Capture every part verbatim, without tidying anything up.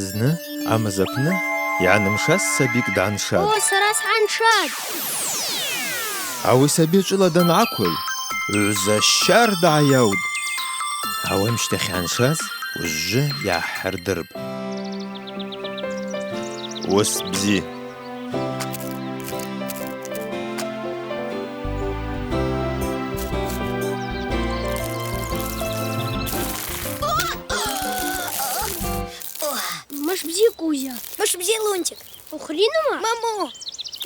Зны амыз апны йгӏанымшаз сабикӏ дгӏаншатӏ. О, сара сгӏаншатӏ! Ауи саби чӏвыла дангӏаквыл, гӏвза щардагӏа йаутӏ. Ауи амщтахь йгӏаншаз уыжвжвы йгӏахӏырдырпӏ. Уыс бзи. Мыш бзи, Кузя. Мыш бзи, Лунтик. Ухринума? Маму,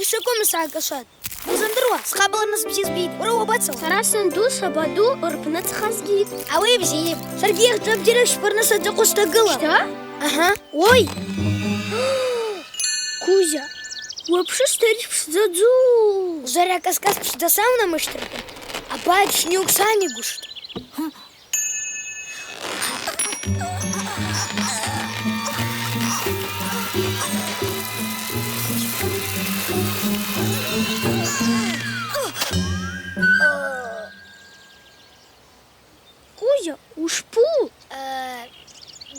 ишаквым сгӏакӏашватӏ. Узымдыруа, схъа балырныс бзи збитӏ. Уара уабацауа? Сара санду сабаду рпны цӏхъа сгитӏ. Ауи бзипӏ. Саргьи йахьчӏвабдзира шпырныс ацӏыхъва сгӏагылапӏ. Ащта? Ага. Ой! Кузя, уапшы стариш пшдзадзу. Заря каскас пшдза сауна мыштыркъван. Абайт шнюк санигуштӏ. Кузя, ушпу? Э,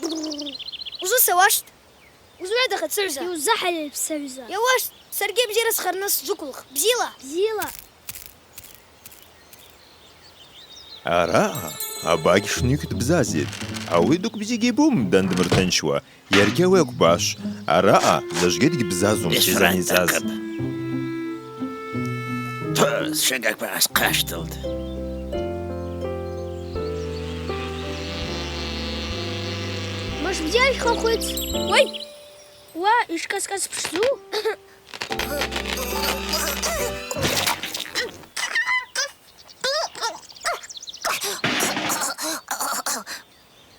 бррр. Узусауаштӏ? Узурадахатӏ, сыгӏвза. Йузахӏалелпӏ, сыгӏвза. Йауаштӏ, саргьи абзира схарныс сджвыквылх. Бзила. Бзила. Араъа абаги шнюкь дбзазитӏ. Ауи дукӏ бзи гьибум дандмыртынчуа. Йаргьи ауи акӏвпӏ ашв. Араъа заджвгьи дгьбзазум. Йсфран дчӏванидзаз. Тхъапӏ. Ту, сшыгаква асхъаштылтӏ. Мыш бзи, Хъахвыц. Уай! Уа, йшкъаскъас пшдзу.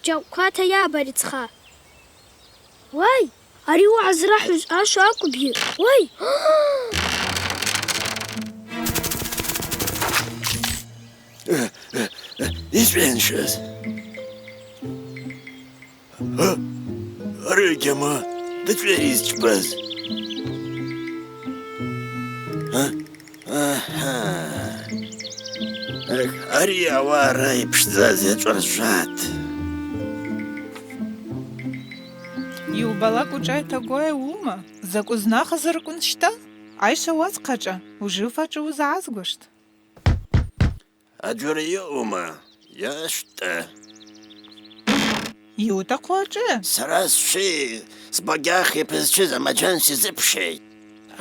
Джьакъвата йабари цха. Уай, ари уагӏа зрахӏвуз ашв акӏвпӏи? Уай! Йсгӏаншаз. А? Ари гьама дачӏвыйа йызчпаз? А? Аха. Эх, ари ауаъа йпшдзаз йачӏвыржватӏ. Йубала кӏвчӏай тагвай ума? Закӏ узнахызарквын щта? Айша уацхъачӏва, ужуфачӏвы уызгӏазгуштӏ. Аджвара йаъума? Йащтӏа. Йутахъу ачӏвы? Сара сши, сбагьах йапызчыз амаджан сизыпшгӏитӏ.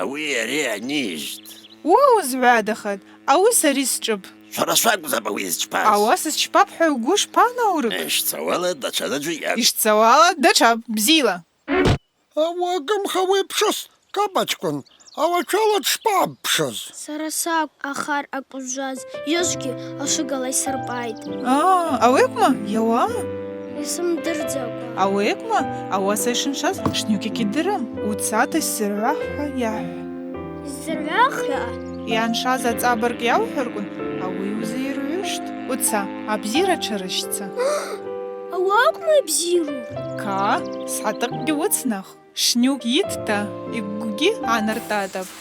Ауи ари анижьтӏ. Уа, узгӏвадахатӏ, ауи сари счӏвыпӏ. Швара швакӏвзапӏ ауи йызчпаз. Ауаса счпапӏ хӏва угвы шпанауркӏ? Йшцауала датша заджвы йаъапӏ. Йшцауала датшапӏ, бзила. Ауи агымха уи пшыс, капачкӏвын, ауи ачвала дшпагӏбпшыз? Сара сакӏвпӏ ахар акӏвзжваз, йыжвгьи ашвыгала йсырпӏайтӏ. А, ауи акӏвма, йауа? Йсымдырдзакӏва. Ауи акӏвма, ауаса йшыншаз шнюкь гьидырам, уца йсзыргӏвах хӏва йахӏв. Йсзыргӏвах йа? Йаншаз ацӏабырг йаухӏварквын, ауи узайыргӏвуштӏ. Уца, абзира тшарыщца. Ауи акӏвма йбзиру? Ка, сатыкъгьи уыцнах. Шнюкь йытта, йгвгьи гӏанартӏатӏапӏ.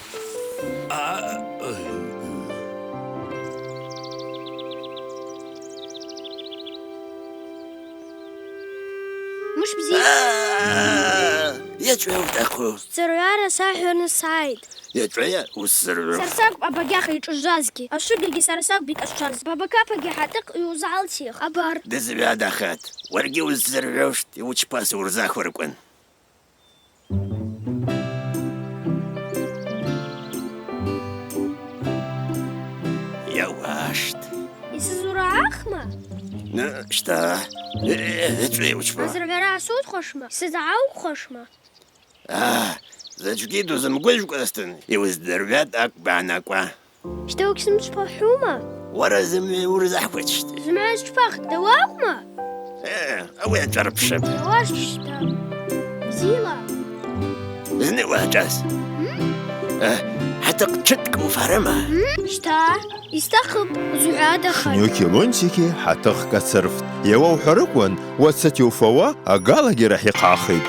Мыш бзи. А, йачӏвыйа утахъу? Сцыргӏвара сахӏварныс сайт. Йачӏвыйа уысзыргӏвуш? Сара сакӏвпӏ абагьах йшӏыжвазгьи. Ашвыгагьи сара сакӏвпӏ йкъашваз. Бабакапагьи Хӏатыкъ йузгӏалтйых. Абар. Дызгӏвадахатӏ. Уаргьи уысзыргӏвуштӏ, йучпа суырзахвырквын. Йауаштӏ. Йсызургӏахма? Ну, щта? Э, э, ачӏвыйа учпа? Азыргӏвара асутхуашма? Йсызгӏаукхуашма? А, заджвгьи дузымгвыжвкӏвазтын, йуыздыргӏватӏ акӏвпӏ йгӏанакӏва. Щта угьсымчпахума? Уара зымгӏва уырзахвитщтӏи. Зымгӏва счпахтӏ, ауи акӏвма? Э, ауи ачӏварпшыпӏ. Ауашта. Бзила. Зны уагӏчӏваз. М? Э, Хӏатыкъ чыткӏ уфарама? М? Щта, йстахъыпӏ, узгӏвадахатӏ. Шнюкьи Лунтики Хӏатыкъ ацырфтӏ. Йауа ухӏварыквын, уацати уфауа агалагьи рахӏихъахитӏ.